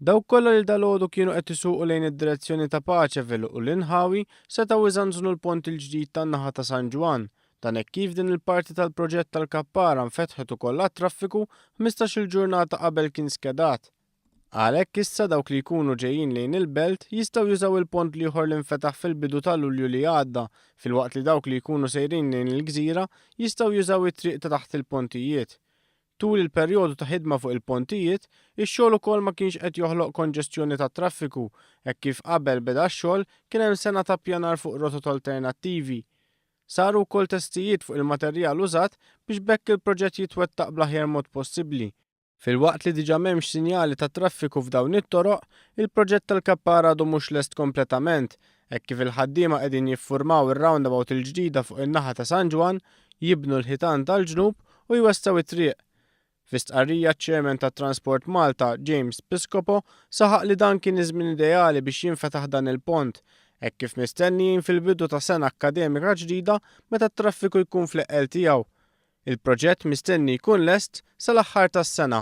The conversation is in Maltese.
Dawk kollha li dalgħodu kienu qed isuqu lejn id-direzzjoni ta' Paceville u l-inħawi setgħu iżanżnu l-pont il-ġdid tan-naħa ta' San Ġwann. Dan hekk kif din il-parti tal-proġett tal-Kappara nfetħet ukoll għat-traffiku 15-il ġurnata qabel kien skedat. Għalhekk issa dawk li jkunu ġejjin lejn il-Belt jistgħu jużaw il-pont l-ieħor li nfetaħ fil-bidu ta' Lulju li għadda filwaqt li dawk li jkunu sejrin lejn il-Gżira jistgħu jużaw it-triq ta' taħt il-pontijiet. Tul il-perjodu ta' ħidma fuq il-pontijiet, ix-xogħol ukoll ma kienx qed joħloq konġestjoni tat-traffiku, hekk kif qabel beda x-xogħol kien hemm sena ta' ppjanar fuq rotot alternattivi. Saru wkoll testijiet fuq il-materjal użat biex b'hekk il-proġett jitwettaq bl-aħjar mod possibbli. Filwaqt li diġà m'hemmx sinjali tat-traffiku f'dawn it-toroq, il-proġett tal-Kappara għadu mhux lest kompletament, hekk kif il-ħaddiema qegħdin jiffurmaw ir-roundabout il-ġdida fuq in-naħa ta' San Ġwann, jibnu l-ħitan tal-ġnub u jwessgħu it-triq. Fi stqarrija ċ-Chairman ta' Transport Malta, James Piscopo, saħaq li dan kien iż-żmien ideali biex jinfetaħ dan il-pont, hekk kif mistenni jgħin fil-bidu ta' sena akkademika ġdida meta t-traffiku jkun fl-eqqel tiegħu. Il-proġett mistenni jkun lest sal-aħħar tas-sena.